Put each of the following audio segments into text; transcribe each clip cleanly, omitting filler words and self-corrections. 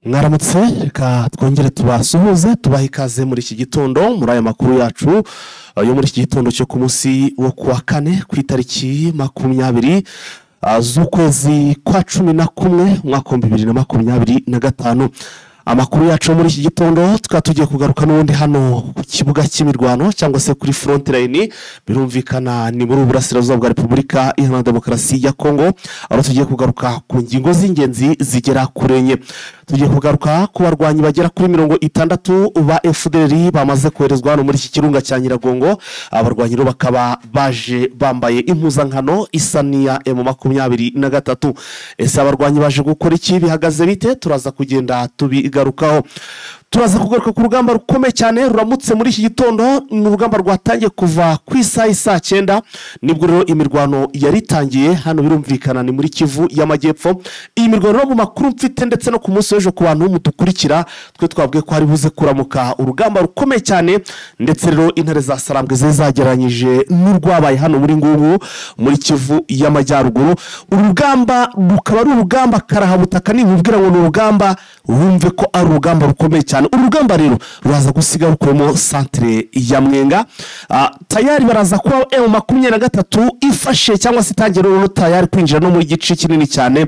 Mwaramutse, reka twongere tubasuhuze, tubahe ikaze muri iki gitondo muri aya makuru yacu yo muri iki gitondo cyo ku munsi wo kuwa kane, ku itariki 20 z'ukwezi kwa 11, umwaka 2025. Amakuru yacu muri iki gitondo tukaba tugiye kugaruka n'ubundi hano ku kibuga cy'imirwano cyangwa se kuri front line. Birumvikana ni muri Uburasirazuba bwa Repubulika Iharanira Demokarasi ya Kongo, aho tugiye kugaruka ku ngingo z'ingenzi zigera kuri enye. Tugiye kugaruka ku barwanyi bagera kuri 60 ba FDLR bamaze koherezwa hano muri iki kirunga cya Nyiragongo. Abarwanyi rero bakaba baje bambaye impuzankano isa n'iya M23. Ese abarwanyi baje gukora iki? Bihagaze bite? Turaza kugenda tubigarukaho. Turaza kugaruka ku rugamba rukomeye cyane ruramutse muri iki gitondo. Ni urugamba rwatangiye kuva ku isaha y'i 9:00, nibwo rero imirwano yari itangiye hano. Birumvikana ni muri Kivu y'Amajyepfo. Iyi mirwano rero, mu makuru mfite ndetse no ku munsi w'ejo ku bantu mudukurikira, twe twabwiye ko hari buze kuramuka urugamba rukomeye cyane, ndetse rero intare za Sarambwe zari zagereranyije n'urwabaye hano muri Ngungu muri Kivu y'Amajyaruguru. Urugamba rukaba ari urugamba karahabutaka. Ninkubwira ngo ni urugamba, wumve ko ari urugamba rukomeye cyane. Uru rugamba rero ruraza gusiga rukuremo centre ya Mwenga. Tayari baraza kuba M23 ifashe cyangwa se itangiye rero tayari kwinjira no muri gice kinini cyane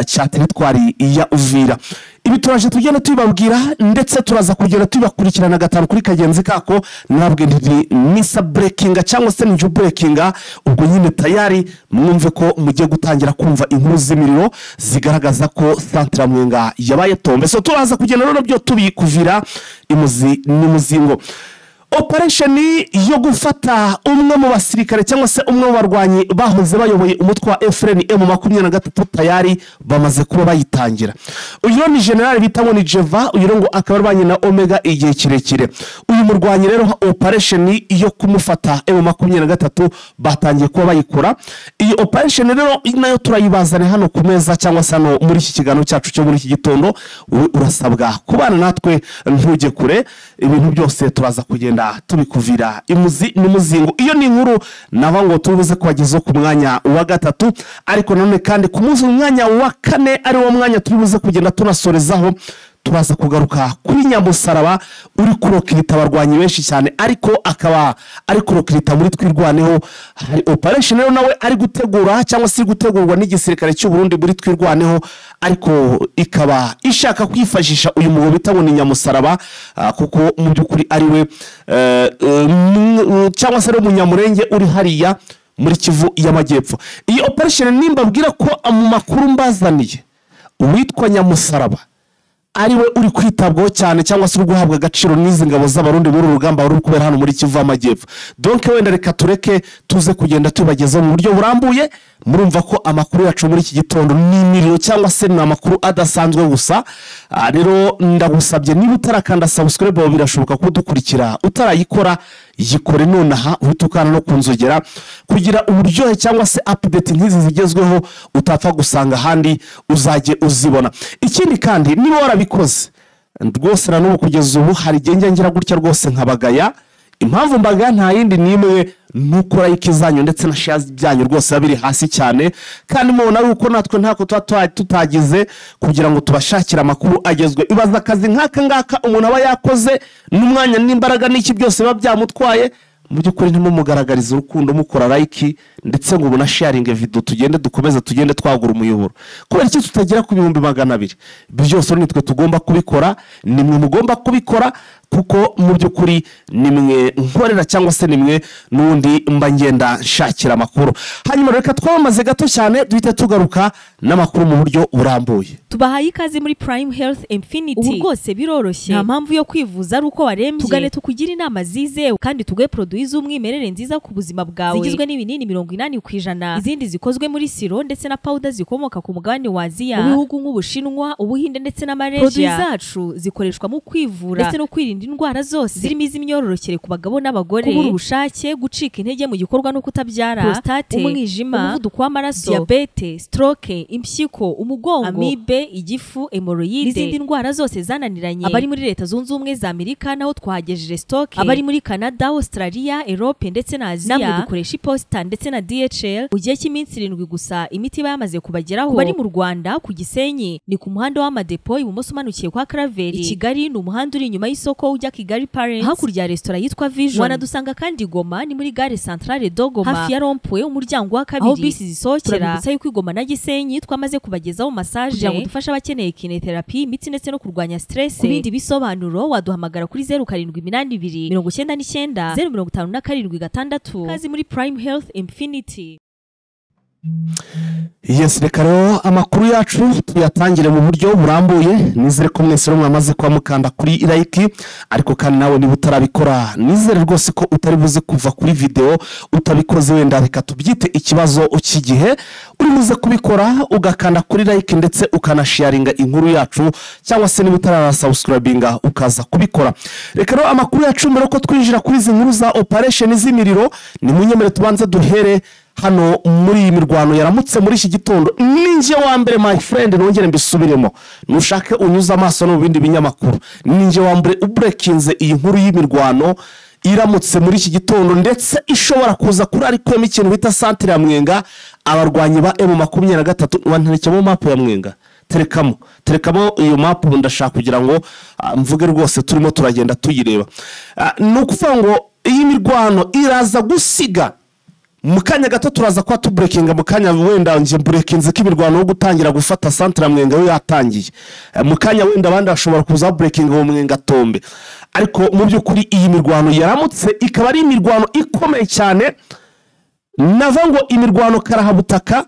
cya teritwari ya Uvira. Ibi turaje tugenda tubibabwira, ndetse turaza kugenda tubibakurikirana gatanu kuri kagenzi kako. Nabwe nti misa breakinga cyangwa se ninju breakinga, ubwo nyine tayari mwumve ko mugiye gutangira kumva inkuru z'imiriro zigaragaza ko centre Mwenga yabaye tombe. So turaza kugenda rero byo tubikuvira imuzi n'umuzingo. Operation yo gufata umwe mu basirikare cyangwa se umwe mu barwanyi bahoze bayoboye umutwe wa FRN M23 tayari bamaze kuba bayitangira. Uyu ni general bita ngo ni Jeva, uyu ngo akaba arwanye na Omega igihe kirekire. Uyu murwanyi rero operation yo kumufata M23 batangiye kuba bayikora. Iyi operation rero nayo turayibazane hano ku meza cyangwa se hano muri iki kiganiro cyacu cyo muri iki gitondo. Urasabwa kubana natwe, ntujye kure, ibintu byose turaza kugenda tubikuvira imuzi n'umuzingo. Iyo ni inkuru nava ngo tubuze kubagezaho ku mwanya wa gatatu, ariko none kandi ku munsi umwanya wa kane, ari wo mwanya turibuze kugenda tunasorezaho, turaza kugaruka kuri Nyamusaraba uri kurokirita abarwanyi benshi cyane, ariko akaba ari kurokirita muri Twirwaneho. Hari operation rero nawe ari gutegura cyangwa se gutegurwa n'igisirikare cy'u Burundi muri Twirwaneho, ariko ikaba ishaka kwifashisha uyu mugabo bita ngo ni Nyamusaraba, kuko mu by'ukuri ari we cyangwa se ari umunyamurenge uri hariya muri Kivu y'Amajyepfo. Iyi operation nimbabwira ko mu makuru mbazaniye uwitwa Nyamusaraba ari we uri kwitabwaho cyane cyangwa se uri guhabwa agaciro n'izi ngabo z'Abarundi muri uru rugamba ruri kubera hano muri Kivu y'Amajyepfo. Donc wenda reka tureke tuze kugenda tubagezaho mu buryo burambuye. Murumva ko amakuru yacu muri iki gitondo ni imiriro cyangwa se ni amakuru adasanzwe gusa. Rero ndagusabye, niba utarakanda subscribe, birashoboka kudukurikira utarayikora, yikore nonaha, uhite ukanda no kunzogera kugira uburyohe cyangwa se update nk'izi zigezweho utapfa gusanga ahandi uzajye uzibona. Ikindi kandi, niba warabikoze rwose, na n'ubu kugeza ubu hari igihe njya ngira gutya rwose nkabagaya. Impamvu mbagaya nta yindi n'imwe, nuko like zanyu ndetse na share byanyu rwose biba biri hasi cyane, kandi mubona ari uko natwe ntako tuba tutagize kugira ngo tubashakire amakuru agezwe. Ibaza akazi nk'aka ngaka umuntu aba yakoze n'umwanya n'imbaraga n'iki byose biba byamutwaye, mu by'ukuri ntimumugaragarize urukundo mukora like ndetse ngo ubona sharing video, tugende dukomeze tugende twagura umuyoboro. Kubera iki tutagera ku 200,000? Byose nitwe tugomba kubikora, nimwe mugomba kubikora, kuko mu by'ukuri nimwe nkorera cyangwa se nimwe n'undi mba ngenda nshakira amakuru. Hanyuma reka twamamaze gato cyane, duhite tugaruka n'amakuru mu buryo burambuye. Tubahaye ikaze muri Prime Health Infinity. Ubu rwose biroroshye, nta mpamvu yo kwivuza ari uko warembye. Tugane tukugira inama zizewe kandi tuguhe produits z'umwimerere nziza ku buzima bwawe, zigizwe n'ibinini 80%, izindi zikozwe muri siro ndetse na powder zikomoka ku mugabane wa Aziya, mu bihugu nk'Ubushinwa, Ubuhinde ndetse na Malaysia. Produits zacu zikoreshwa mu kwivura ndetse no kwirinda Ikurinda indwara zose zirimo iz'imyororokere ku bagabo n'abagore, kubura ubushake, gucika intege mu gikorwa no kutabyara, prostate, umwijima, umuvuduko w'amaraso, diyabete, stroke, impyiko, umugongo, amibe, igifu, hemorrhoide n'izindi ndwara zose zananiranye. Abari muri Leta Zunze Ubumwe za Amerika naho twahagejeje stock, abari muri Canada, Australia, Europe ndetse na Aziya. Namwe dukoresha iposita ndetse na DHL mu gihe cy'iminsi 7 gusa imiti iba yamaze kubageraho. Bari mu Rwanda ku Gisenyi ni ku muhanda w'amadepo ibumoso umanukiye kwa Karaveri. I Kigali ni umuhanda uri inyuma y'isoko ujya Kigali Parents, hakurya ya resitora yitwa Vision. Wanadusanga kandi Goma ni muri gare centrale do Goma, hafi ya rond-point umuryango wa kabiri aho bisi zisohokera. Turabibutsa yuko Goma na Gisenyi twamaze kubagezaho massage kugira ngo dufashe abakeneye kinetherapy, imitsi ndetse no kurwanya stress. Ku bindi bisobanuro waduhamagara kuri 0782 99 057 6. Kazi muri Prime Health Infinity. Yes, reka rero amakuru yacu tuyatangire mu buryo burambuye. Nizere ko mwese rero mwamaze kuba mukanda kuri like, ariko kandi nawe niba utarabikora nizere rwose ko utari buze kuva kuri video utabikoze. Wenda reka tubyite ikibazo cy'igihe, uri buze kubikora ugakanda kuri like ndetse ukanasharinga inkuru yacu, cyangwa se niba utararasubscribinga ukaza kubikora. Reka rero amakuru yacu mbere ko twinjira kuri izi nkuru za operation z'imiriro, ni munyemere tubanze duhere hano muri iyi mirwano yaramutse muri iki gitondo. Ninjye wa mbere my friend, nongere mbisubiremo, nushake unyuze amaso no mu bindi binyamakuru, ninjye wa mbere ubreakinze iyi nkuru y'imirwano iramutse muri iki gitondo, ndetse ishobora kuza kuri arikwemo ikintu bita centre ya Mwenga. Abarwanyi ba M23 wanterekemo map ya Mwenga, terekamo iyo map, ndashaka kugira ngo mvuge rwose turimo turagenda tuyireba. Ni ukuvuga ngo iyi mirwano iraza gusiga mu kanya gato, turaza kuba tubreakinga mu kanya, wenda nje breakinze ko imirwano yo gutangira gufata centre ya Mwenga yo yatangiye mu kanya, wenda abandi bashobora kuza breakinga mu Mwenga Tombe. Ariko mu by'ukuri iyi mirwano yaramutse ikaba ari imirwano ikomeye cyane, nava ngo imirwano karahabutaka,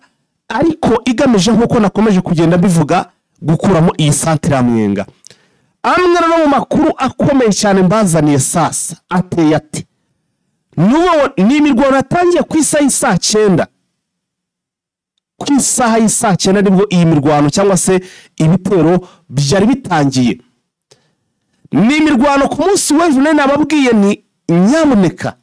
ariko igamije nk'uko nakomeje kugenda mbivuga gukuramo iyi centre ya Mwenga. Amwe no mu makuru akomeye cyane mbazaniye sasa ateye ati ni imirwano yatangiye ku isaha y'isaa 9. Ku isaha y'isaa 9 nibwo iyi mirwano cyangwa se ibitero byari bitangiye. Ni imirwano ku munsi w'ejo nababwiye ni nyamuneka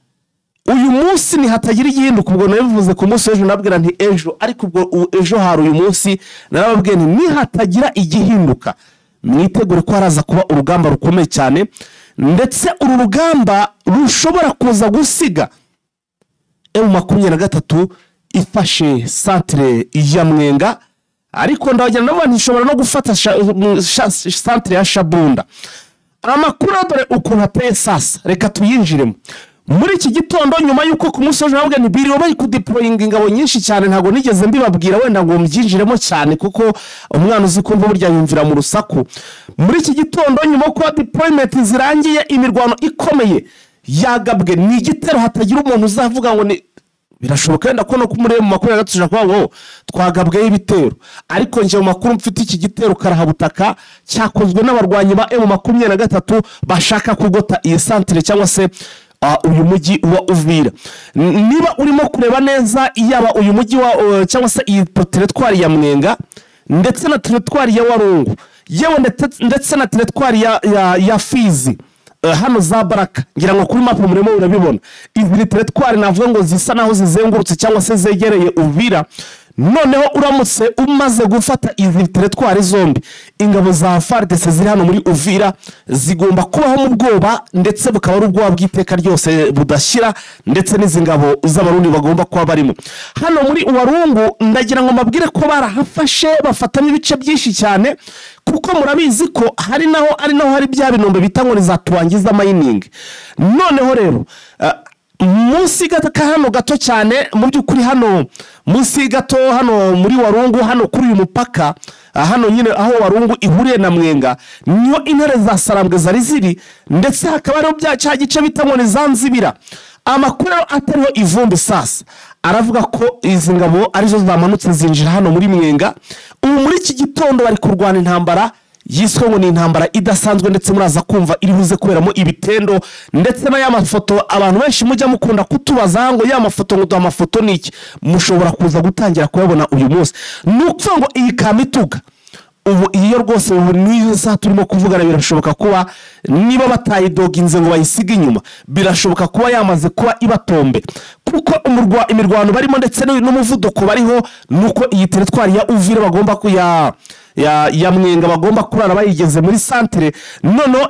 uyu munsi ni hatagira igihinduka. Ubwo nabivuze ku munsi w'ejo nabwira nti ejo, ariko ubwo ejo hari uyu munsi narababwiye nti nihatagira igihinduka mwitegure ko haraza kuba urugamba rukomeye cyane, ndetse uru rugamba rushobora kuza gusiga M23 ifashe centre ya Mwenga. Ariko ndagira n'abantu ishobora no gufata centre ya Shabunda. Amakuru dore ukuntu ateye sasa, reka tuyinjiremo muri iki gitondo. Nyuma y'uko ku munsi w'ejo nabwo ni biriwe bari kudeployinga ingabo nyinshi cyane, ntabwo nigeze mbibabwira wenda ngo mbyinjiremo cyane kuko umwana uzi kumva burya yumvira mu rusaku. Muri iki gitondo nyuma ko deployment zirangiye, imirwano ikomeye yagabwe, ni igitero hatagira umuntu uzavuga ngo ni birashoboka wenda ko no muri M23 kuba ngo twagabweho ibitero, ariko nje mu makuru mfite iki gitero karahabutaka cyakozwe n'abarwanyi ba M23 bashaka kugota iyi centre cyangwa se uyu mujyi wa Uvira. Niba urimo kureba neza, yaba uyu mujyi wa cyangwa se iyi teritwari ya Mwenga ndetse na teritwari ya Warungu, yewe ndetse na teritwari ya Fizi, hano za Baraka, ngira ngo kuri map murimo urabibona izi teritwari navuga ngo zisa naho zizengurutse cyangwa se zegereye Uvira. Noneho uramutse umaze gufata izi teritwari zombi, ingabo za FARDC ziri hano muri Uvira zigomba kubaho mu bwoba, ndetse bukaba ari ubwoba bw'iteka ryose budashira, ndetse n'izi ngabo z'abarundi bagomba kuba barimo hano muri Warungu. Ndagira ngo mbabwire ko barahafashe bafatamo ibice byinshi cyane, kuko murabizi ko hari naho ari naho hari bya binombe bita ngo ni za tuwangiza mining. Noneho rero munsi gato hano gato cyane mu by'ukuri hano munsi gato hano muri Warungu, hano kuri uyu mupaka hano nyine aho Warungu ihuriye na Mwenga, niyo intare za Sarambwe zari ziri, ndetse hakaba ariho bya cya gice bita ngo ni Zanzibira. Amakuru atariho ivumbi sasa aravuga ko izi ngabo arizo zamanutse zinjira hano muri Mwenga. Ubu muri iki gitondo bari kurwana intambara yiswe ngo ni intambara idasanzwe, ndetse muraza kumva iri buze kuberamo ibitendo, ndetse na ya mafoto abantu benshi mujya mukunda kutubaza ngo ya mafoto ngo duha amafoto niki, mushobora kuza gutangira kuyabona uyu munsi. Ni ukuvuga ngo iyi Kamituga Ubu iyo rwose ubu n'iyo saha turimo kuvugana, birashoboka kuba niba batayidoginze ngo bayisige inyuma, birashoboka kuba yamaze kuba ibatombe, kuko imirwano barimo ndetse n'umuvuduko bariho nuko iyi territoire ya Uvira bagomba kuya ya Mwenga bagomba kurara bayigeze muri centre. Noneho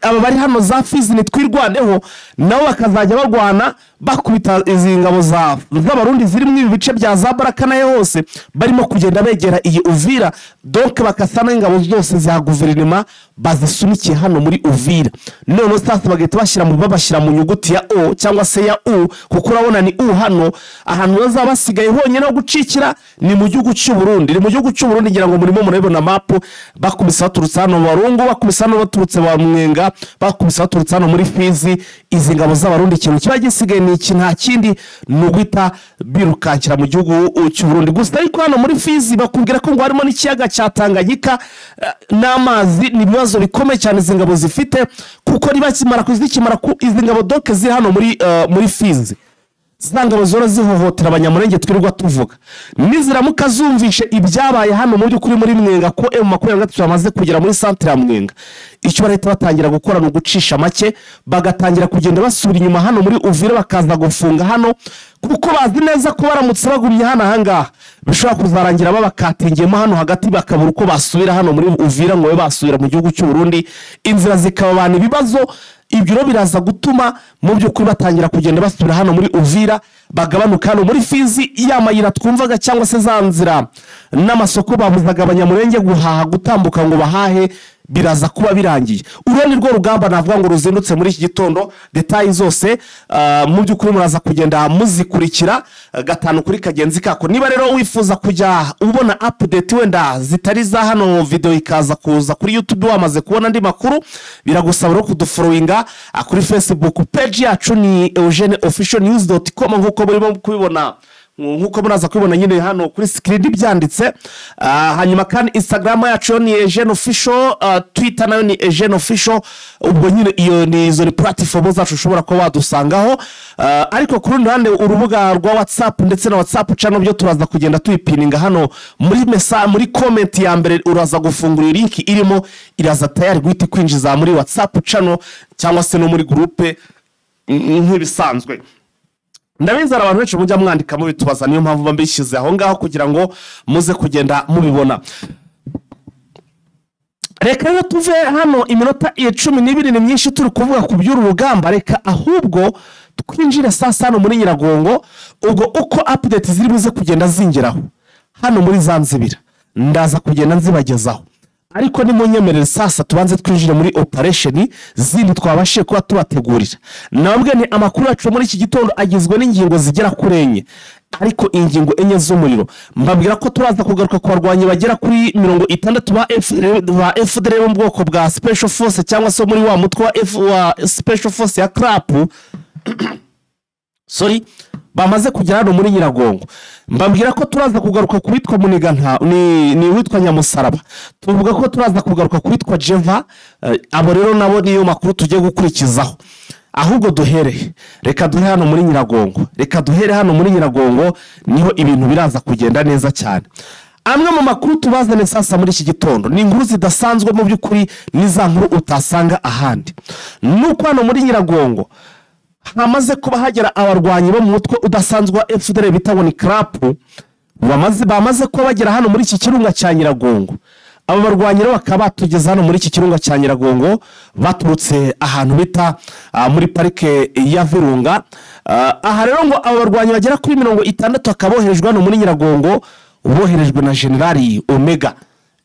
aba bari hano za Fizi nitwirwaneho nabo bakazajya barwana bakubita izi ngabo z'Abarundi ziri muri ibi bice bya za Baraka nayo hose, barimo kugenda begera iyi Uvira. Donc bakasa n'ingabo zose za guverinoma bazisunikiye hano muri Uvira. Noneho sasa bagahita babashyira mu nyuguti ya O cyangwa se ya U, kuko urabona ni U hano. Ahantu bazaba basigaye honyine ho gucikira ni mu gihugu cy'u Burundi, ni mu gihugu cy'u Burundi. Ngira ngo murimo murabibona mapu, bakubise baturutse hano mu Barungu, bakubise hano baturutse ba Mwenga, bakubise baturutse hano muri Fizi. Izi ngabo z'Abarundi ikintu kiba gisigaye ni iki, nta kindi, ni uguhita birukankira mu gihugu cy'u Burundi gusa. Ariko hano muri Fizi bakubwira ko ngo harimo n'ikiyaga cya Tanganyika n'amazi. Ni ibibazo bikomeye cyane izi ngabo zifite, kuko niba zikimara ku izi ngabo doke ziri hano muri Fizi, za ngabo zora zihohotera Abanyamurenge twirirwa tuvuga, niziramuka zumvishe ibyabaye hano mu by'ukuri muri Mwenga, ko M23 bamaze kugera muri centre ya Mwenga, icyo barahita batangira gukora ni ugucisha make, bagatangira kugenda basubira inyuma hano muri Uvira, bakaza gufunga hano, kuko bazi neza ko baramutse bagumye hano ahangaha bishobora kuzarangira babakatingiyemo hano hagati, bakabura uko basubira hano muri Uvira ngo babe basubira mu gihugu cy'u Burundi, inzira zikababana ibibazo. Ibyo rero biraza gutuma mu by'ukuri batangira kugenda basubira hano muri Uvira, bagabanuka hano muri Fizi. Ya mayira twumvaga cyangwa se za nzira n'amasoko babuzaga Abanyamurenge guhaha, gutambuka ngo bahahe, biraza kuba birangiye. Uru ni rwo rugamba navuga ngo ruzindutse muri iki gitondo. Détails zose mu by'ukuri muraza kugenda muzikurikira gatanu kuri kagenzi kako. Niba rero wifuza kujya ubona update wenda zitari za hano, video ikaza kuza kuri YouTube wamaze kubona andi makuru, biragusaba rero kudufollowinga kuri Facebook page yacu, ni Eugene Official News.com, nkuko murimo kubibona, nkuko muraza kubibona nyine hano kuri screen byanditse. Hanyuma kandi Instagram yacu ni Eugene Official, Twitter nayo ni Eugene Official. Ubwo nyine iyo ni izo ni platform zacu ushobora kuba wadusangaho. Ariko ku rundi ruhande urubuga rwa WhatsApp ndetse na WhatsApp channel byo turaza kugenda tuyipininga hano muri mesa, muri comment ya mbere uraza gufungura link irimo, iraza tayari guhita kwinjiza muri WhatsApp channel cyangwa se no muri groupe nk'ibisanzwe. Ndabizi hari abantu benshi mujya mwandika mubitubaza, niyo mpamvu mbishyize aho ngaho kugira ngo muze kugenda mubibona. Reka rero tuve hano, iminota 12 ni myinshi turi kuvuga ku by'uru rugamba. Reka ahubwo twinjire sasa hano muri Nyiragongo. Ubwo uko update ziri buze kugenda zingeraho hano muri Zanzibira ndaza kugenda nzibagezaho, ariko nimunyemerere sasa tubanze twinjire muri operation zindi twabashije kuba tubategurira. Nabwo ni amakuru yacu muri iki gitondo agizwe n'ingingo zigera kuri enye, ariko ingingo enye z'umuriro. Mbabwira ko turaza kugaruka ku barwanyi bagera kuri 60 ba FDL bo mu bwoko bwa Special Force, cyangwa se muri wa mutwe wa Special Force ya CRAP, sorry, bamaze kugera hano muri Nyiragongo. Mbabwira ko turaza kugaruka ku witwa Muniganta, ni witwa Nyamusaraba, tuvuga ko turaza kugaruka ku witwa Jeva. Abo rero nabo niyo makuru tugiye gukurikizaho. Ahubwo duhere, reka duhere hano muri Nyiragongo, reka duhere hano muri Nyiragongo, niho ibintu biraza kugenda neza cyane. Amwe mu makuru tubazane sasa muri iki gitondo ni inkuru zidasanzwe mu by'ukuri, ni za nkuru utasanga ahandi. Nuko hano muri Nyiragongo hamaze kuba hagera abarwanyi bo mu mutwe udasanzwe wa FDL bita ngo ni CRAP, bamaze kuba bagera hano muri iki kirunga cya Nyiragongo. Aba barwanyi rero bakaba batugeze hano muri iki kirunga cya Nyiragongo baturutse ahantu bita muri parike ya Virunga. Aha rero ngo aba barwanyi bagera kuri 60 bakaba boherejwe hano muri Nyiragongo, boherejwe na Generali Omega.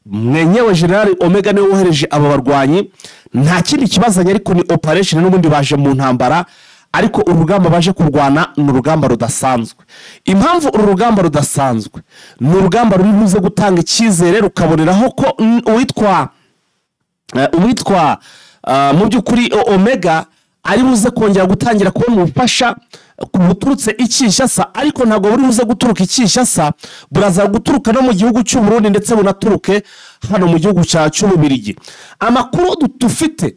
Mwenyewe Generali Omega niwe wohereje aba barwanyi, nta kindi kibazanye, ariko ni operation n'ubundi baje mu ntambara. Ariko urugamba baje kurwana ni urugamba rudasanzwe. Impamvu uru rugamba rudasanzwe, ni urugamba ruri buze gutanga icyizere, rukaboneraho ko uwitwa mu by'ukuri Omega ari buze kongera gutangira kubona ubufasha buturutse i Kinshasa. Ariko ntabwo buri buze guturuka i Kinshasa, buraza guturuka no mu gihugu cy'u Burundi, ndetse bunaturuke hano mu gihugu cy'Ububirigi. Amakuru dufite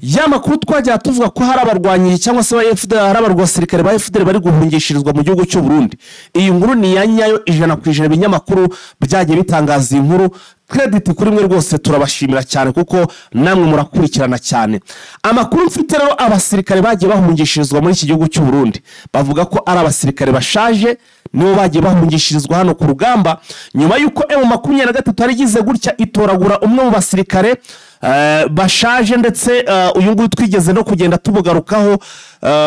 Ya makuru twajya tuvuga ko hari abarwanyi cyangwa se ba FDL, hari abarwasirikare ba FDL bari guhungishirizwa mu gihugu cy'u Burundi. Iyi nkuru ni ya nyayo 100%. Ibinyamakuru byagiye bitangaza iyi nkuru. Credit kuri mwe rwose, turabashimira cyane kuko namwe murakurikirana cyane. Amakuru mfite rero, abasirikare bagiye bahungishirizwa muri iki gihugu cy'u Burundi bavuga ko ari abasirikare bashaje, nibo bagiye bahungishirizwa hano ku rugamba nyuma y'uko M23 yarigize gutya itoragura umwe mu basirikare bashaje, ndetse uyu nguyu twigeze no kugenda tumugarukaho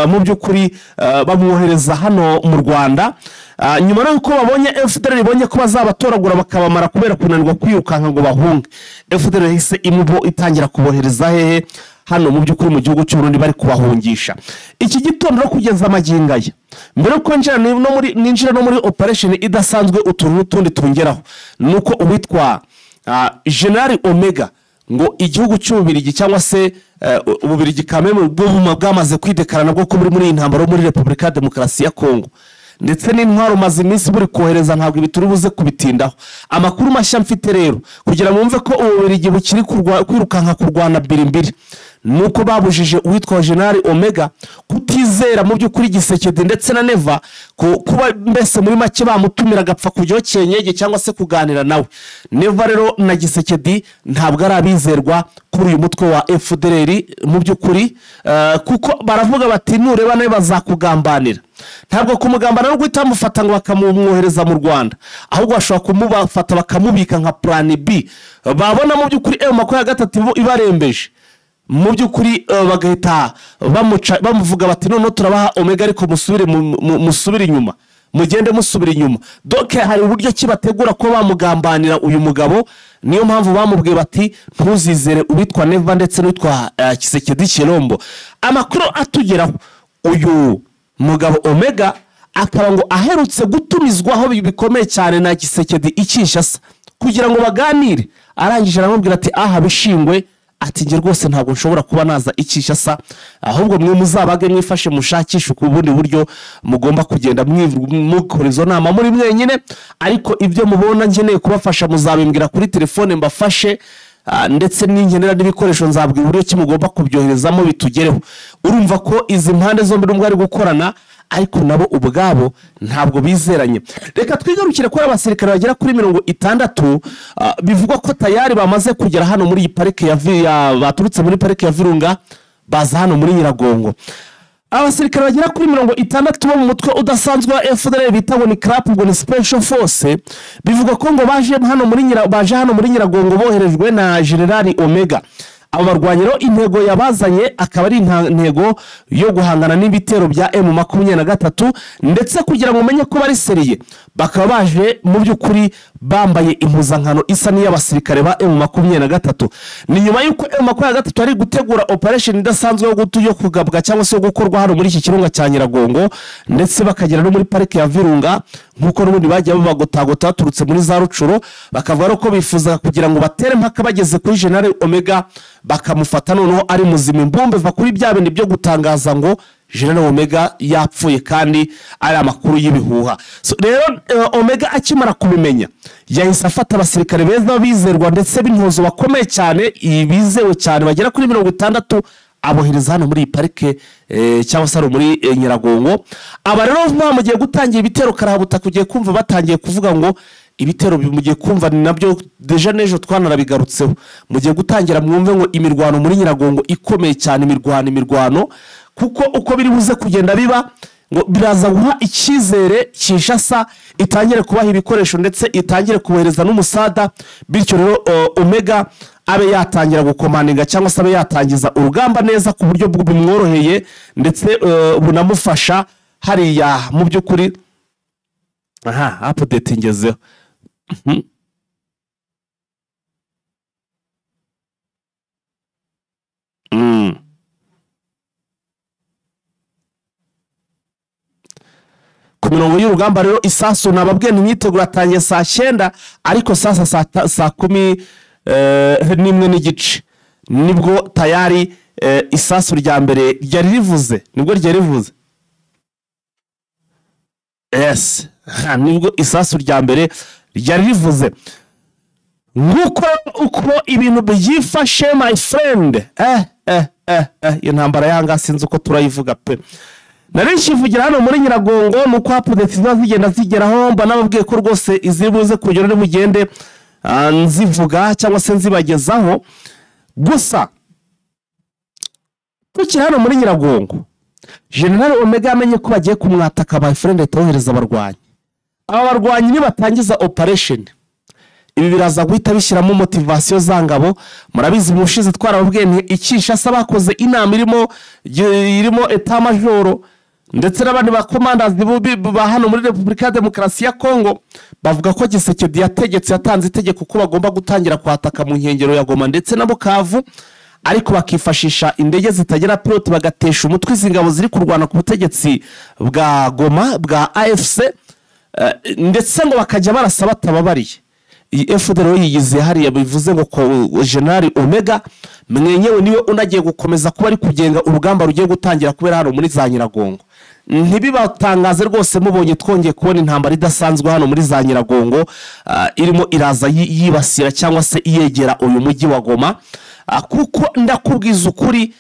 mu by'ukuri, bamwohereza hano mu Rwanda. Nyuma y'uko babonye FDL ibonye ko bazabatoragura bakabamara kubera kunanirwa kwirukanka ngo bahunge, FDL yahise imubo itangira kubohereza hehe? Hano mu by'ukuri mu gihugu cy'u Burundi bari kubahungisha. Iki gitondo no kugeza amagingo aya, mbere ko ninjira no muri operation idasanzwe, utuntu n'utundi tungeraho nuko uwitwa General Omega, ngo igihugu cy'Ububirigi cyangwa se Ububirigi kameme bwo bwamaze kwidekarana bwo ko muri iyi ntambaro muri Repubulika ya Demokarasi ya Kongo, ndetse n'intwaro maze iminsi buri kohereza, ntabwo ibi turi buze kubitindaho. Amakuru mashya mfite rero, kugira ngo mwumve ko Ububirigi bukiri kwirukanka kurwana mbiri, nuko babujije uwitwa General Omega kutizera mu by'ukuri Gisekedi ndetse na Neva, kuba mbese muri make bamutumira agapfa kujyaho cyenyege cyangwa se kuganira nawe. Neva rero na Gisekedi ntabwo ari abizerwa kuri uyu mutwe wa FDLR mu by'ukuri, kuko baravuga bati nureba nawe bazakugambanira. Ntabwo kumugambana no guhita bamufata ngo bakamumwohereza mu Rwanda, ahubwo bashobora kumubafata bakamubika nka plan B, babona mu by'ukuri M23 ibarembeje mu by'ukuri, bagahita bamuvuga bati noneho turabaha Omega, ariko musubire musubire inyuma, mugende musubira inyuma. Donc hari uburyo ki bategura ko bamugambanira uyu mugabo. Niyo mpamvu bamubwiye bati ntuzizere uwitwa Neva ndetse n'uwitwa Kisekedi Chilombo. Amakuru atugeraho, uyu mugabo Omega akaba ngo aherutse gutumizwaho bikomeye cyane na Kisekedi i Kinshasa kugira ngo baganire, arangije aramubwira ati aha bishingwe, ati njye rwose ntabwo nshobora kuba naza i Kinshasa, ahubwo mwe muzabage mwifashe mushakishe ku bundi buryo mugomba kugenda mukora izo nama muri mwenyine, ariko ibyo mubona nkeneye kubafasha muzabimbwira kuri telefone mbafashe, ndetse n'inkenera n'ibikoresho nzabwira uburyo ki mugomba kubyoherezamo bitugereho. Urumva ko izi mpande zombi nubwo ari gukorana, ariko nabo ubwabo ntabwo bizeranye. Reka twigarukire ko abasirikare bagera kuri 60 bivugwa ko tayari bamaze kugera hano muri iyi parike ya baturutse muri parike ya Virunga baza hano muri Nyiragongo. Abasirikare bagera kuri 60 bo mu mutwe udasanzwe wa FDL bita ngo ni CRAP, ngo ni Special Force, bivugwa ko ngo baje hano muri Nyiragongo boherejwe na General Omega. Abo barwanyi rero intego yabazanye akaba ari intego yo guhangana n'ibitero bya M23, ndetse kugira ngo umenye ko bari seriye bakaba baje mu by'ukuri bambaye impuzankano isa n'iy'abasirikare ba M23. Ni nyuma y'uko M23 ari gutegura operation idasanzwe yo kugabwa cyangwa se gukorwa hano muri iki kirunga cya Nyiragongo, ndetse bakagera no muri parike ya Virunga nk'uko n'ubundi bagiye babagotagota baturutse muri za Rucuro, bakavuga ko bifuza kugira ngo batere mpaka bageze kuri General Omega bakamufata noneho ari muzima imbumbe, va kuri bya bindi byo gutangaza ngo General Omega yapfuye kandi ari amakuru y'ibihuha. So rero Omega akimara kubimenya yahise afata abasirikare beza bizerwa ndetse b'intozo bakomeye cyane bizewe cyane bagera kuri 60, abohereza hano muri iyi parike cyangwa se muri Nyiragongo. Aba rero bamugiye gutangira ibitero karahabuta, kugiye kumva batangiye kuvuga ngo ibitero bimugiye kumva ni nabyo deja nejo twanarabigarutseho, mugiye gutangira mwumve ngo imirwano muri Nyiragongo ikomeye cyane, imirwano kuko uko biri buze kugenda biba ngo biraza guha icyizere Kinshasa itangire kubaha ibikoresho ndetse itangire kubohereza n'umusada, bityo rero Omega abe yatangira gukomandinga cyangwa se abe yatangiza urugamba neza ku buryo bumworoheye ndetse bunamufasha hariya mu by'ukuri. Aha update ngezeho. Ku mirongo y'urugamba rero isasu nababwiye ntimyitegura atangiye saa 9, ariko sasa saa 11:15 nibwo tayari isasu rya mbere ryari rivuze, nibwo ryari rivuze. Yes, nibwo isasu rya mbere ryari rivuze. Nguko uko ibintu byifashe my friend. Iyo ntambara yanga sinzi uko turayivuga pe. Nari nshivugira hano muri Nyiragongo nuko update ziba zigenda zigeraho, mba nababwiye ko rwose izibuze kugera ni mugende nzivuga cyangwa se nzibagezaho. Gusa tukiri hano muri Nyiragongo, General Omega yamenye ko bagiye kumwataka by friend atohereza abarwanyi. Aba barwanyi nibatangiza operation, ibi biraza guhita bishyiramo motivation za ngabo. Murabizi mu bushize twarababwiye nti Kinshasa bakoze inama irimo etat major ndetse n'abandi ba commanders ba hano muri Repubulika ya Demokarasi ya Kongo, bavuga ko Tshisekedi yategetse, yatanze itegeko ko bagomba gutangira kwataka mu nkengero ya Goma ndetse na Bukavu, ariko bakifashisha indege zitagira pilote bagatesha umutwe izi ngabo ziri kurwana ku butegetsi bwa Goma bwa AFC, ndetse ngo bakajya barasa batababariye. Iyi FDLR yigize hariya, bivuze ngo General Omega mwenyewe niwe unagiye gukomeza kuba ari kugenga urugamba rugiye gutangira kubera hano muri za Nyiragongo. Ntibibatangaze rwose mubonye twongeye kubona intambara idasanzwe hano muri za Nyiragongo, irimo iraza yibasira cyangwa se iyegera uyu mujyi wa Goma, kuko ndakubwiza ukuri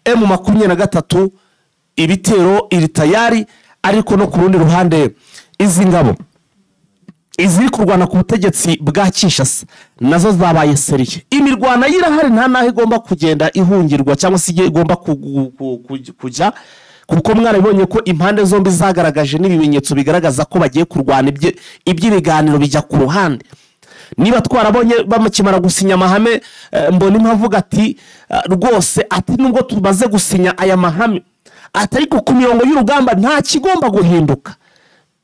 M23 ibitero iri tayari, ariko no ku rundi ruhande izi ngabo iziri kurwana ku butegetsi bwa Kinshasa nazo zabaye seriye. Imirwana yirahari, nta naho igomba kugenda ihungirwa cyangwa se igomba kujya, kuko mwarabibonye ko impande zombi zagaragaje n'ibimenyetso bigaragaza ko bagiye kurwana, iby'ibiganiro bijya ku ruhande. Niba twarabonye bamukimara gusinya amahame, mbona impavuga ati rwose ati nubwo tumaze gusinya aya mahame, ati ariko ku mirongo y'urugamba nta kigomba guhinduka.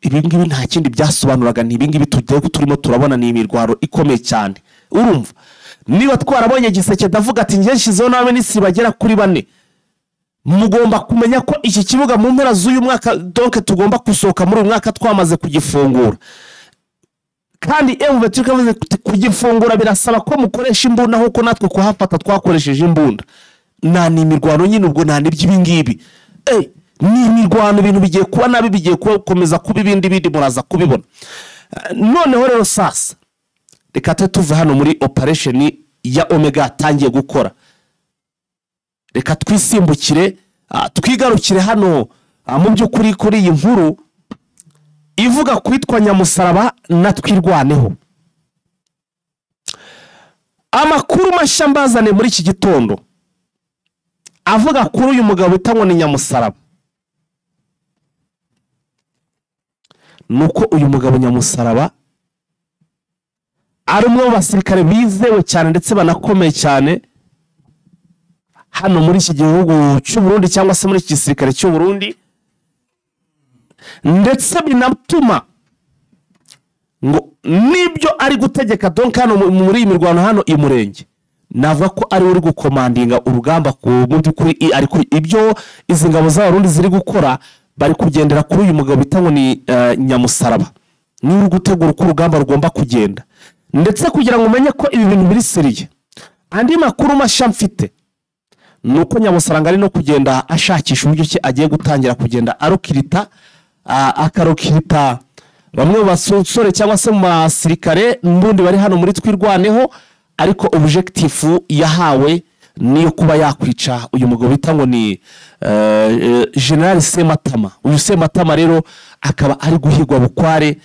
Ibi ngibi nta kindi byasobanuraga, ni ibi ngibi tugiye turimo turabona, ni imirwaro ikomeye cyane. Urumva niba twarabonye Tshisekedi avuga ati njye nshyizeho n'abaminisitiri bagera kuri 4, mugomba kumenya ko iki kibuga mu mpera z'uyu mwaka, donc tugomba gusohoka muri uyu mwaka twamaze kugifungura. Kandi M23 ikavuze kugifungura birasaba ko mukoresha imbunda, nkuko natwe kuhafata twakoresheje imbunda. Nta ni imirwano nyine, ubwo nta n'iby'ibi ngibi. Ni imirwano, ibintu bigiye kuba nabi, bigiye gukomeza kuba ibindi bindi, muraza kubibona. Noneho rero sasa reka tuve hano muri operation ya Omega atangiye gukora, reka twisimbukire twigarukire hano mu by'ukuri kuri iyi nkuru ivuga kwitwa Nyamusaraba na Twirwaneho. Amakuru mashya mbazane muri iki gitondo avuga kuri uyu mugabo witwa ni Nyamusaraba, nuko uyu mugabo Nyamusaraba ari umwe mu basirikare bizewe cyane ndetse banakomeye cyane hano muri iki gihugu cy'u Burundi cyangwa se muri iki gisirikare cy'u Burundi, ndetse binatuma ngo nibyo ari gutegeka donc hano muri iyi mirwano hano i Murenge, navuga ko ari uri gukomandinga urugamba ku by'ukuri, ariko ibyo izi ngabo z'Abarundi ziri gukora bari kugendera kuri uyu mugabo bita ngo ni Nyamusaraba, ni uri gutegura uko urugamba rugomba kugenda. Ndetse kugira ngo umenye ko ibi bintu biri seriye, andi makuru mashya mfite nuko Nyamusaraba ari no kugenda ashakisha uburyo ki agiye gutangira kugenda arokirita, akarokirita bamwe mu basore cyangwa se mu basirikare n'ubundi bari hano muri Twirwaneho, ariko objectif yahawe niyo kuba yakwica uyu mugabo bita ngo ni General Sematama. Uyu Sematama rero akaba ari guhigwa bukware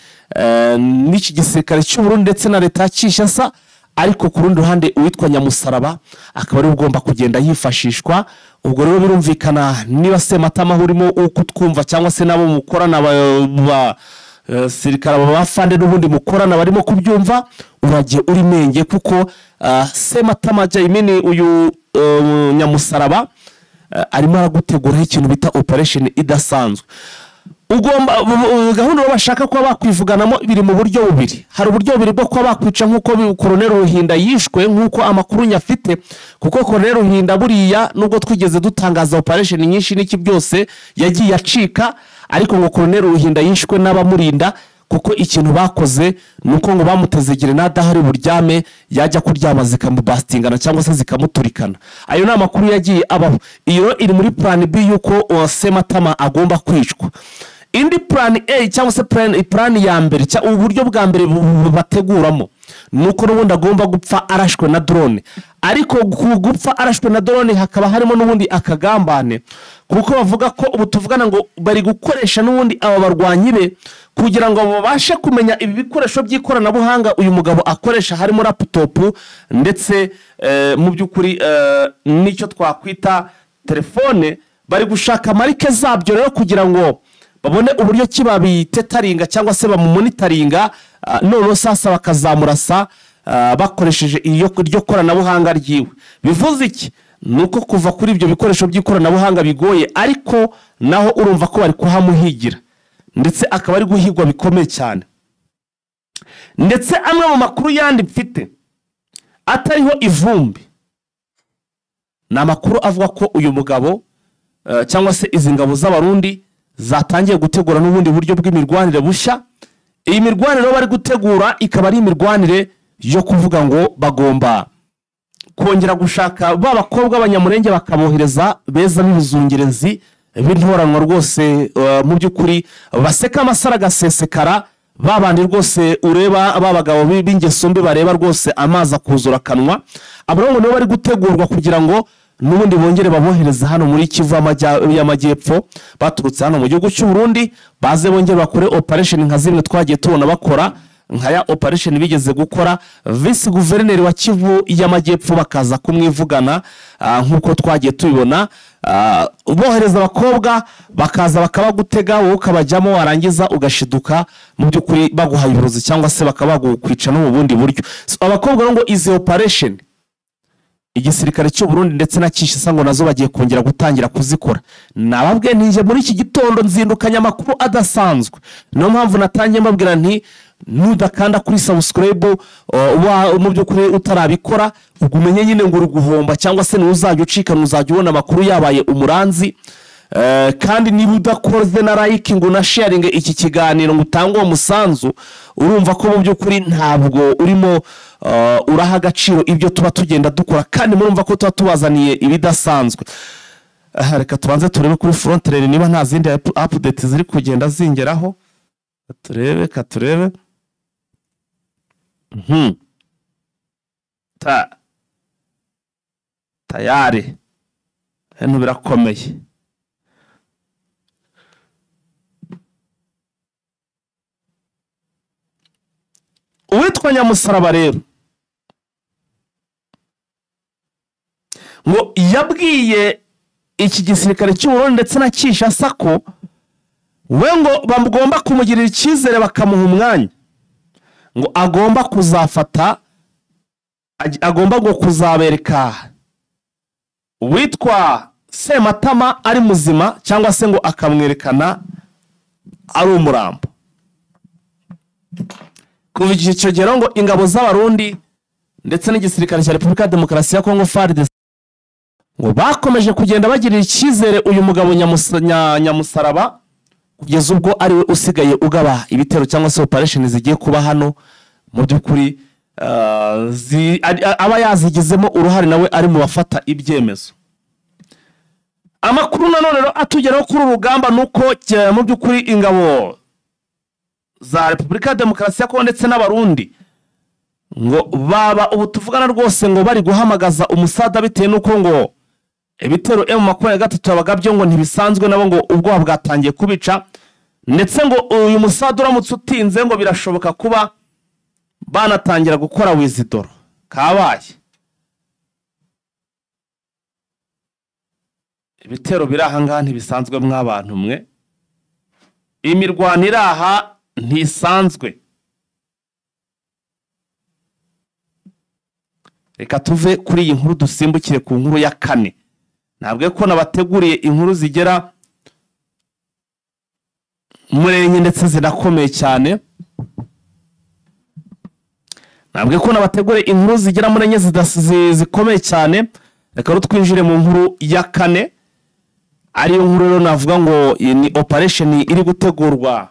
n'iki gisirikare cy'u Burundi ndetse na leta ya Kinshasa, ariko ku rundi ruhande uwitwa Nyamusaraba akaba ari ugomba kugenda yifashishwa. Ubwo rero birumvikana niba Sematama urimo uko twumva cyangwa se nabo mukorana ba sirikare bafande n'ubundi mukorana barimo kubyumva, uragiye uri menge, kuko Sematama Jaimini uyu Nyamusaraba arimo araguteguraho ikintu bita operation idasanzwe. Ugomba gahunda bashaka kuba bakwivuganamo biri mu buryo bubiri. Hari uburyo bubiri bwo kuba bakwica nkuko Colonel Ruhinda yishwe, nkuko amakuru nyafite, kuko Colonel Ruhinda buriya nubwo twigeze dutangaza operation nyinshi n'iki byose yagiye acika, ariko ngo Colonel Ruhinda yishwe n'abamurinda, kuko ikintu bakoze nuko ngo bamuteze grenade ahari buryame, yajya kuryama zikamubastingana cyangwa se zikamuturikana. Ayo ni amakuru yagiye abaho. Iyo iri muri plan B yuko Sematama agomba kwicwa. Indi plan A cyangwa se plan ya mbere, uburyo bwa mbere bateguramo, Nuko n'ubundi agomba gupfa arashwe na drone, ariko gupfa arashwe na drone hakaba harimo n'ubundi akagambane, kuko bavuga ko ubu tuvugana ngo bari gukoresha n'ubundi aba barwanyi be kugira ngo babashe kumenya ibi bikoresho by'ikoranabuhanga uyu mugabo akoresha, harimo laptop ndetse mu by'ukuri n'icyo twakwita telefone. Bari gushaka marike zabyo rero kugira ngo babone uburyo ki babitetaringa cyangwa se bamumonitaringa, none sasa bakazamurasa bakoresheje iyo iryo koranabuhanga ryiwe. Bivuze iki? Nuko kuva kuri ibyo bikoresho by'ikoranabuhanga bigoye, ariko naho urumva ko bari kuhamuhigira, ndetse akaba ari guhigwa bikomeye cyane. Ndetse amwe mu makuru yandi mfite atariho ivumbi ni amakuru avuga ko uyu mugabo cyangwa se izi ngabo z'Abarundi zatangiye gutegura n'ubundi buryo bw'imirwanire bushya. Iyi mirwanire bari gutegura ikaba ari imirwanire yo kuvuga ngo bagomba kongera gushaka ba bakobwa b'Abanyamurenge bakabohereza beza b'ibizungerezi b'intoranwa rwose, mu by'ukuri baseka amasara agasesekara, babandi rwose ureba ba bagabo b'ingeso mbi bareba rwose amazi akuzura akanwa. Abo ngo nibo bari gutegurwa kugira ngo n'ubundi bongere babohereza hano muri Kivu y'Amajyepfo baturutse hano mu gihugu cy'u Burundi, baze bongere bakore operation nka zimwe twagiye tubona bakora, nka ya operation bigeze gukora vice guverineri wa Kivu y'Amajyepfo bakaza kumwivugana, nkuko twagiye tubibona, bohereza abakobwa bakaza bakabagutega, wowe ukabajyamo warangiza ugashiduka mu by'ukuri baguhaye uburozi cyangwa se bakabagukwica no mu bundi buryo. Abakobwa ngo izi operation igisirikare cy'u Burundi ndetse na Kinshasa ngo nazo bagiye kongera gutangira kuzikora. Nababwiye nti muri iki gitondo nzindukanya amakuru adasanzwe, niyo mpamvu natangiye mbabwira nti nudakanda kuri subscribe mu by'ukuri utarabikora ugumenye nyine ngo uruguhomba, cyangwa se ntuzajya ucika, ntuzajya ubona amakuru yabaye umuranzi. Kandi niba udakoze na like ngo na sharing iki kiganiro ngo utange uwo musanzu, urumva ko mu by'ukuri ntabwo urimo uraha agaciro ibyo tuba tugenda dukora, kandi murumva ko tuba tubazaniye ibidasanzwe. Reka tubanze turebe kuri frontline niba nta zindi update ziri kugenda zingeraho. Turebe ka turebe. Tayari hano birakomeye. Uwitwa Nyamusaraba rero ngo yabwiye iki gisirikare cy'u Burundi ndetse na Kinshasa ko we ngo bagomba kumugirira icyizere bakamuha umwanya, ngo agomba kuzafata, agomba ngo kuzabereka uwitwa Sematama ari muzima, cyangwa se ngo akamwerekana ari umurambo. Kuva icyo gihe ngo ingabo z'Abarundi ndetse n'igisirikare cya Repubulika ya Demokarasi ya Kongo FARDC ngo bakomeje kugenda bagirira icyizere uyu mugabo Nyamusaraba, kugeza ubwo ari we usigaye ugaba ibitero cyangwa se operation zigiye kuba hano. Mu by'ukuri aba yazigizemo uruhare, nawe ari mu bafata ibyemezo. Amakuru nanone rero atugeraho kuri urugamba nuko mu by'ukuri ingabo za Repubulika ya Demokarasi ya Kongo ndetse n'Abarundi ngo baba ubu tuvugana rwose ngo bari guhamagaza umusada, bitewe nuko ngo ibitero M23 abagabyo ngo ntibisanzwe, nabo ngo ubwoba bwatangiye kubica, ndetse ngo uyu musada uramutse utinze ngo birashoboka kuba banatangira gukora wizidoro kabaye. Ibitero biri aha ngaha ntibisanzwe mw'abantu mwe, imirwano iri aha ntisanzwe. Reka tuve kuri iyi nkuru dusimbukire ku nkuru ya kane. Ntabwo ko nabateguriye inkuru zigera muri enye ndetse zirakomeye cyane. Ntabwo ko nabateguriye inkuru zigera muri enye zikomeye cyane. Reka rero twinjire mu nkuru ya kane, ariyo nkuru rero navuga ngo ni operation iri gutegurwa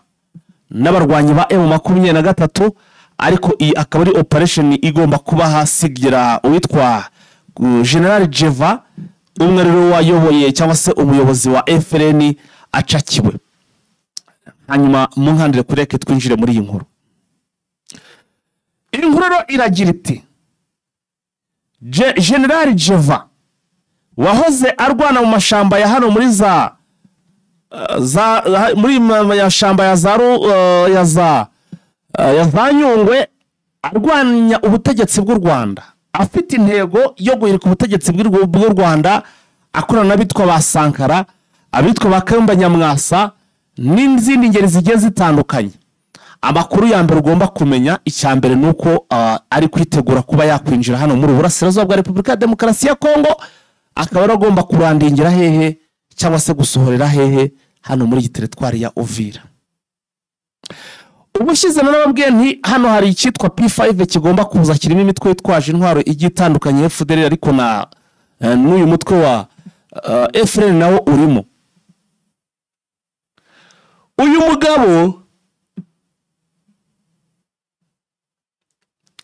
n'abarwanyi ba M23, ariko iyi akaba ari operation igomba kuba hasigira uwitwa General Jeva, umwe rero wayoboye cyangwa se umuyobozi wa FLN acakiwe. Hanyuma munkandire kureke twinjire muri iyi nkuru. Iyo Inkuru rero iragira iti General Jeva wahoze arwana mu mashamba ya hano muri za muri mashamba ya za ya za Nyungwe, arwanya ubutegetsi bw'u Rwanda, afite intego yo guhirika ubutegetsi bw'u Rwanda, akorana n'abitwa ba Sankara, abitwa ba Kayumba Nyamwasa n'izindi ngeri zigiye zitandukanye. Amakuru ya mbere ugomba kumenya, icya mbere ni uko ari kwitegura kuba yakwinjira hano muri Burasirazuba bwa Repubulika ya Demokarasi ya Kongo, akaba agomba kurandingira hehe cyangwa se gusohorera hehe hano muri teritwari ya Uvira. Ubushize narababwiye nti hano hari icyitwa P5 kigomba kuza kirimo imitwe yitwaje intwaro igiye itandukanye FDLR, ariko na n'uyu mutwe wa FRN nawo urimo. Uyu mugabo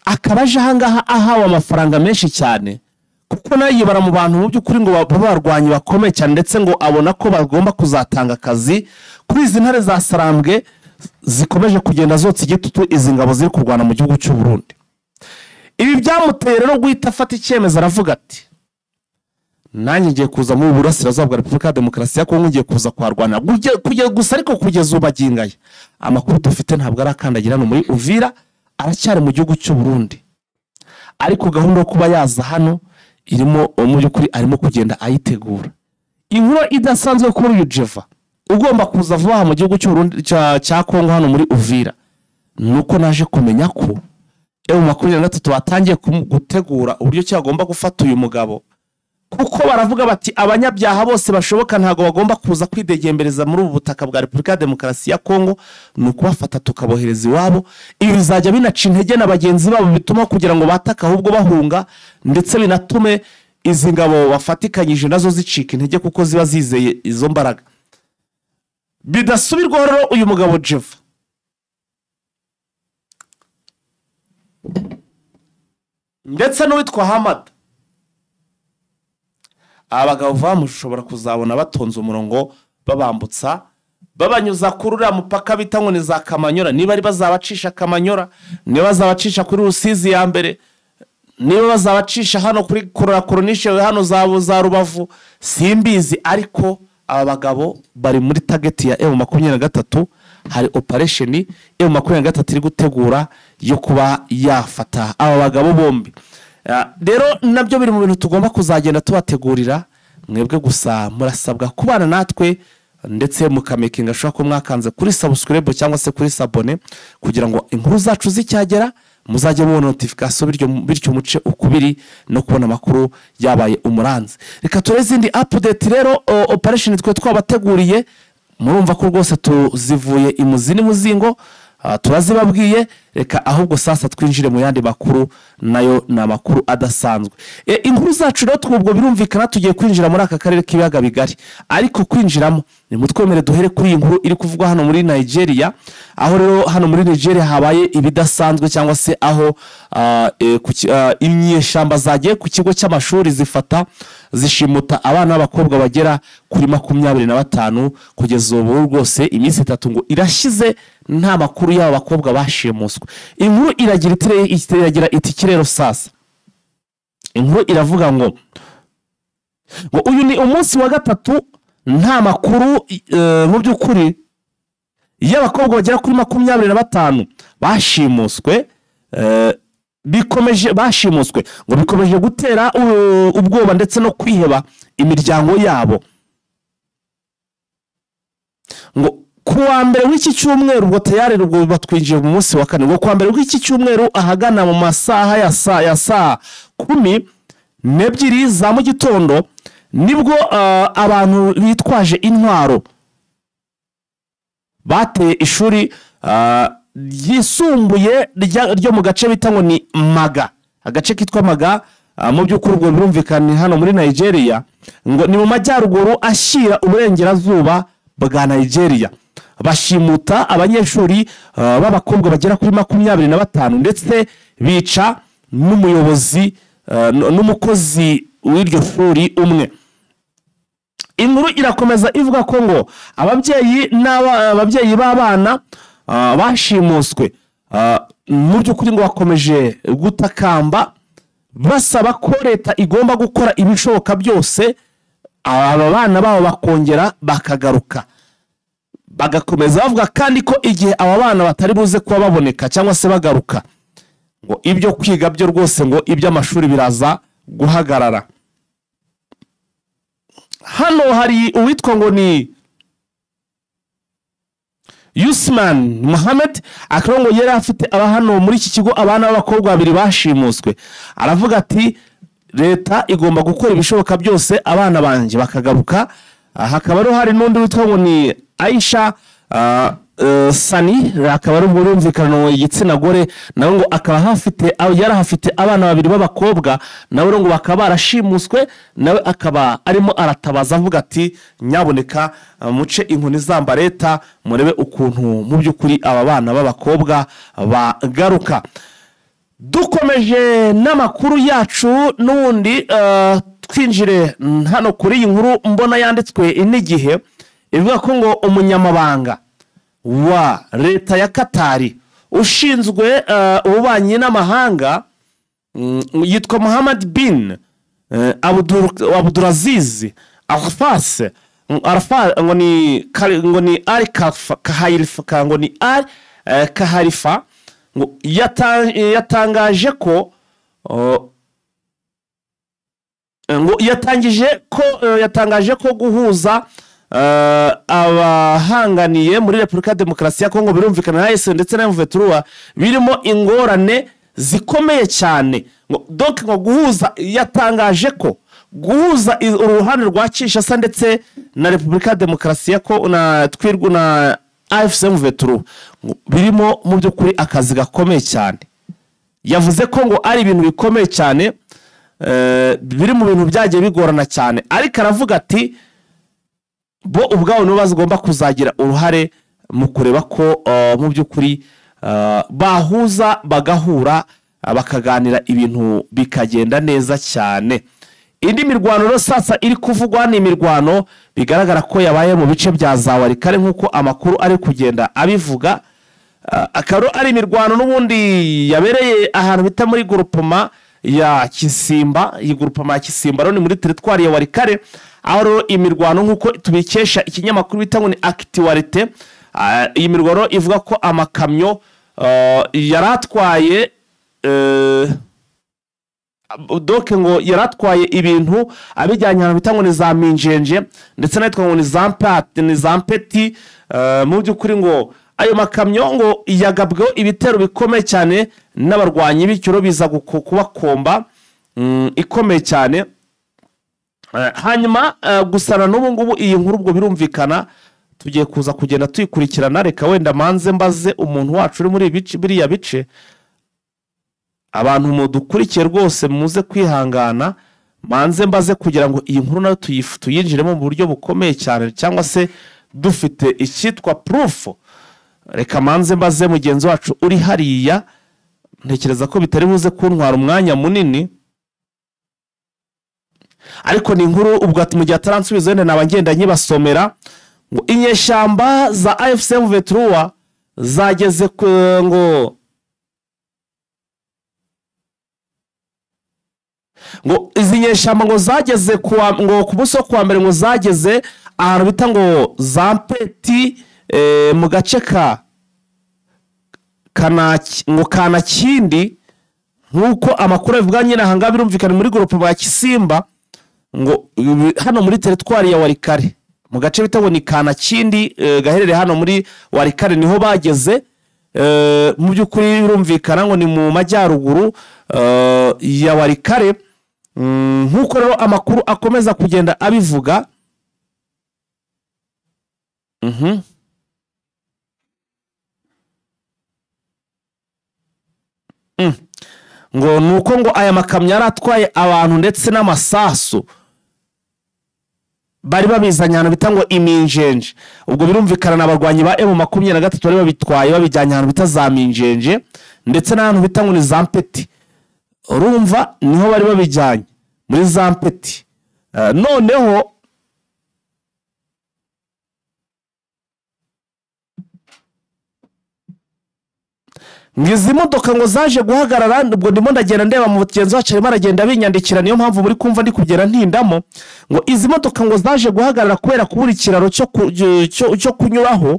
akaba aje ahangaha ahawe amafaranga menshi cyane, kuko nayo yibara mu bantu mu by'ukuri ngo barwanyi bakomeye cyane, ndetse ngo abona ko bagomba kuzatanga akazi kuri izi ntare za Sarambwe zikomeje kugenda zotsa igitutu izi ngabo ziri kurwana mu gihugu cy'u Burundi. Ibi byamuteye rero guhita afata icyemezo, aravuga ati nanjye ngiye kuza mu Burasirazuba bwa Repubulika ya Demokarasi ya Kongo, ngiye kuza kuharwanira gusa. Ariko kugeza ubu agingaye amakuru dufite ntabwo arakandagira hano muri Uvira, aracyari mu gihugu cy'u Burundi, ariko gahunda yo kuba yaza hano irimo mu by'ukuri arimo kugenda ayitegura. Inkuru idasanzwe kuri uyu Jeva ugomba kuza vuba mu gihugu cy'u Burundi cya Kongo hano muri Uvira, nuko naje kumenya ko M23 batangiye gutegura uburyo cyagomba gufata uyu mugabo, kuko baravuga bati abanyabyaha bose bashoboka ntago bagomba kuza kwidegembereza muri ubu butaka bwa Repubulika ya Demokarasi ya Kongo, ni ukubafata tukabohereza iwabo. Ibi bizajya binaca intege na bagenzi babo, bituma kugira ngo bataka ahubwo bahunga, ndetse binatume izi ngabo bafatikanyije nazo zicika intege kuko ziba zizeye izo mbaraga. Bidasubirwaho rero uyu mugabo Jeva ndetse n'uwitwa Hamad, abagabo bamushobora kuzabona batonze umurongo babambutsa babanyuza kuri uriya mupaka bita ngo ni za Kamanyora, niba ari bazabacisha Kamanyora, niba bazabacisha kuri Rusizi ya mbere, niba bazabacisha hano kuri Koronishe hano za Rubavu, simbizi. Ariko aba bagabo bari muri target ya M23. Hari operation M23 iri gutegura yo kuba yafata aba bagabo bombi. Rero nabyo biri mu bintu tugomba kuzagenda tubategurira, mwebwe gusa murasabwa kubana natwe ndetse mukamakinga ashobora ko mwakanze kuri subscribe cyangwa se kuri sabone, kugira ngo inkuru zacu zicyagera muzajye mubona notification, bityo muce ukubiri no kubona amakuru yabaye umuranzi. Reka turebe izindi update rero operation twe twabateguriye, murumva ko rwose tuzivuye imuzi n'umuzingo, turazibabwiye. Reka ahubwo sasa twinjire mu yandi makuru, nayo ni amakuru adasanzwe. Inkuru zacu rero twubwo birumvikana tugiye kwinjira muri aka karere k'ibiyaga bigari, ariko kwinjiramo ni mutwemere duhere kuri iyi nkuru iri kuvugwa hano muri Nigeria, aho rero hano muri Nigeria habaye ibidasanzwe, cyangwa se aho inyeshyamba zagiye ku kigo cy'amashuri zifata zishimuta abana b'abakobwa bagera kuri 25. Kugeza ubu rwose iminsi 3 ngo irashize nta makuru y'aba bakobwa bashimuswe. Inkuru iragira iti kirero sasa. Inkuru iravuga ngo uyu ni umunsi wa gatatu nta makuru mu by'ukuri y'abakobwa bagera kuri 25 bashimuswe, bikomeje bashimuswe ngo bikomeje gutera ubwoba ndetse no kwiheba imiryango yabo. Ngo kuwa mbere w'iki cyumweru, ubwo tayari rwo batwinjiye mu munsi wa kane, ngo kuwa mbere w'iki cyumweru ahagana mu masaha ya saa 12 za mu gitondo, nibwo abantu bitwaje intwaro bateye ishuri ryisumbuye ryo mu gace bita ngo ni Maga, agace kitwa Maga mu by'ukuri ubwo birumvikana hano muri Nigeria, ngo ni mu majyaruguru ashyira uburengerazuba bwa Nigeria. Bashimuta abanyeshuri b'abakobwa bagera kuri 25, ndetse bica n'umuyobozi n'umukozi w'iryo shuri umwe. Inkuru irakomeza ivuga ko ngo ababyeyi n'ababyeyi b'abana bashimuswe Mu by'ukuri ngo bakomeje gutakamba basaba ko leta igomba gukora ibishoboka byose aba bana babo bakongera bakagaruka. Bagakomeza bavuga kandi ko igihe aba bana batari buze kuba baboneka cyangwa se bagaruka, ngo ibyo kwiga byo rwose ngo iby'amashuri biraza guhagarara. Hano hari uwitwa ngo ni Yusman Mohamed, akaba ngo yari afite aba hano muri iki kigo abana b'abakobwa babiri bashimuswe. Aravuga ati leta igomba gukora ibishoboka byose abana banjye bakagaruka. Hakaba hari n'undi witwa ngo ni Aisha Sani, akaba ari umurumvikano igitsina gore, nawe ngo akaba hafite yarahafite abana babiri b'abakobwa, nawe ngo bakaba barashimuswe, nawe akaba arimo aratabaza avuga ati nyaboneka muce inkoni zamba leta murebe ukuntu mu by'ukuri aba bana b'abakobwa bagaruka. Dukomeje n'amakuru yacu n'ubundi twinjire hano kuri iyi nkuru mbona yanditswe n'igihe ivuga ko ngo umunyamabanga wa leta ya Katari ushinzwe ububanyi n'amahanga yitwa Muhammad bin Abdulaziz Arfas, ngo ni Al Kaharifa, ngo ni Al Kaharifa, ngo yatangaje ko ngo yatangaje ko guhuza abahanganiye muri Repubulika Demokarasi ya Kongo birumvikana na AS ndetse na M23 birimo ingorane zikomeye cyane. Donc ngo guhuza, yatangaje ko guhuza uruhande rwa Kinshasa ndetse na Repubulika Demokarasi ya Kongo na twirwa na AFC M23 birimo mu by'ukuri akazi gakomeye cyane. Yavuze ko ngo ari ibintu bikomeye cyane, biri mu bintu byagiye bigorana cyane, ariko aravuga ati bo ubwabo nibo bazigomba kuzagira uruhare mu kureba ko mu by'ukuri bahuza bagahura bakaganira ibintu bikagenda neza cyane. Indi mirwano rero sasa iri kuvugwa ni imirwano bigaragara ko yabaye mu bice bya Zawarikare nk'uko amakuru ari kugenda abivuga. Akaba ari imirwano n'ubundi yabereye ahantu bita muri groupement ya Kisimba. Iyi groupement ya Kisimba rero ni muri territoire ya Warikare, aho rero imirwano nk'uko tubikesha ikinyamakuru bita ngo ni Actualité, iyi mirwano ivuga ko amakamyo yaratwaye doke ngo yaratwaye ibintu abijyanye ahantu bita ngo ni za Minjenje ndetse n'ahitwa ngo ni za Mpeti. Mu by'ukuri ngo ayo makamyo ngo yagabweho ibitero bikomeye cyane n'abarwanyi bityo biza kubakomba ikomeye cyane. Hanyuma gusana n'ubu ngubu iyi nkuru ubwo birumvikana tugiye kuza kugenda tuyikurikirana. Reka wenda manze mbaze umuntu wacu uri muri biriya bice, abantu mudukurikiye rwose muze kwihangana, manze mbaze kugira ngo iyi nkuru nayo tuyinjiremo mu buryo bukomeye cyane, cyangwa se dufite icyitwa proof. Reka manze mbaze mugenzi wacu uri hariya, ntekereza ko bitari buze kuntwara umwanya munini, ariko ni inkuru ubwo ati mu gihe ataransubiza wenda naba ngenda nyibasomera. Ngo inyeshyamba za AFC M23 zageze ngo izi nyeshyamba ngo zageze ngo ku munsi wo kuwa mbere ngo zageze ahantu bita ngo za Mpeti mu gace ka Kanakindi, nk'uko amakuru abivuga nyine aha ngaha birumvikana muri groupement ya Kisimba, ngo hano muri territoire ya Warikare mu gace bita ngo ni Kanakindi gaherereye hano muri Warikare niho bageze. Mu by'ukuri birumvikana ngo ni mu majyaruguru ya Warikare, nk'uko rero amakuru akomeza kugenda abivuga. Ngo nuko ngo aya makamyo yaratwaye abantu ndetse n'amasasu bari babizanye ahantu bita ngo Iminjenje. Ubwo birumvikana n'abarwanyi ba M23 bari babitwaye babijyanye ahantu bita za Minjenje ndetse n'ahantu bita ngo ni za Mpeti. Urumva niho bari babijyanye muri za Mpeti. Noneho Izi modoka ngo zaje guhagarara, ubwo ndimo ndagenda ndeba mu mugenzi wacu arimo aragenda binyandikira, niyo mpamvu muri kumva ndi kugera ntindamo. Ngo izi modoka ngo zaje guhagarara kubera kubura ikiraro cyo kunyuraho.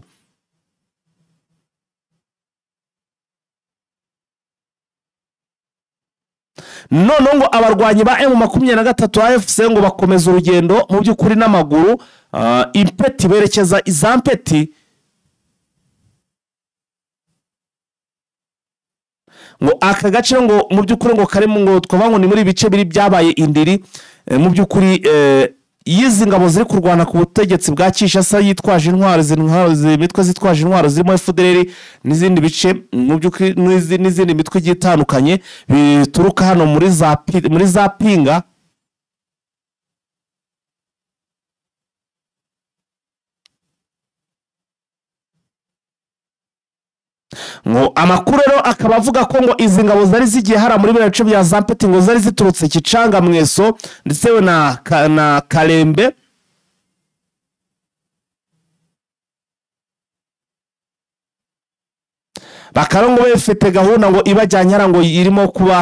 Noneho ngo abarwanyi ba M23 AFC ngo bakomeza urugendo mu by'ukuri n'amaguru, impeti berekeza izampeti. Ngo aka gace ngo mu by'ukuri ngo karimo ngo twavuga ngo ni muri bice biri byabaye indiri mu by'ukuri yizi ngabo ziri kurwana ku butegetsi bwa Kinshasa yitwaje intwaro imitwe zitwaje intwaro zirimo FDLR n'izindi bice mu by'ukuri n'izindi mitwe igiye itandukanye bituruka hano muri za Pinga. Ngo amakuru rero akaba avuga ko ngo izi ngabo zari zigiye hara muri biriya bice bya Zampeti ngo zari ziturutse Kicanga Mweso ndetse na Kalembe. Bakaba ngo bafite gahunda ngo ibajyanye hara ngo irimo kuba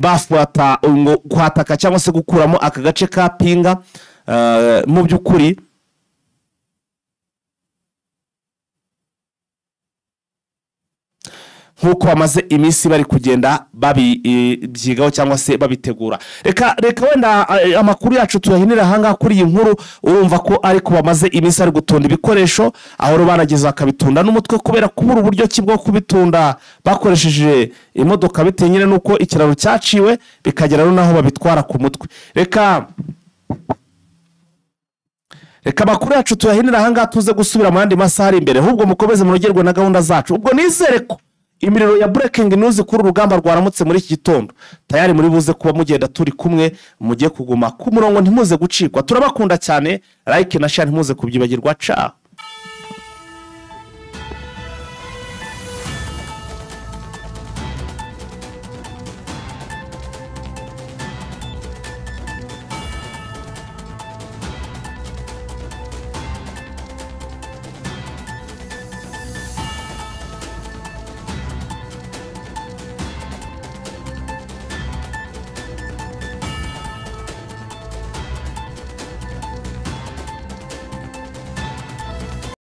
bafata ngo kwataka cyangwa se gukuramo aka gace ka Pinga mu by'ukuri. Nkuko bamaze iminsi bari kugenda babibyigaho cyangwa se babitegura. Reka wenda amakuru yacu tuyahinira ahangaha kuri iyi nkuru. Urumva ko ariko bamaze iminsi ari gutunda ibikoresho, aho banageze bakabitunda n'umutwe kubera kubura uburyo ki bwo kubitunda bakoresheje imodoka bitewe nyine nuko ikiraro cyaciwe bikagera naho babitwara ku mutwe. Reka amakuru yacu tuyahinira ahangaha tuze gusubira mu yandi masaha ari imbere, ahubwo mukomeze munogerwe na gahunda zacu. Ubwo nizere ko imiriro ya breaking news kuri urugamba rwaramutse muri iki gitondo tayari muri buze kuba mugenda turi kumwe, mugiye kuguma ku murongo ntimuze gucikwa. Turabakunda cyane, like na share ntimuze kubyibagirwa. Ciao.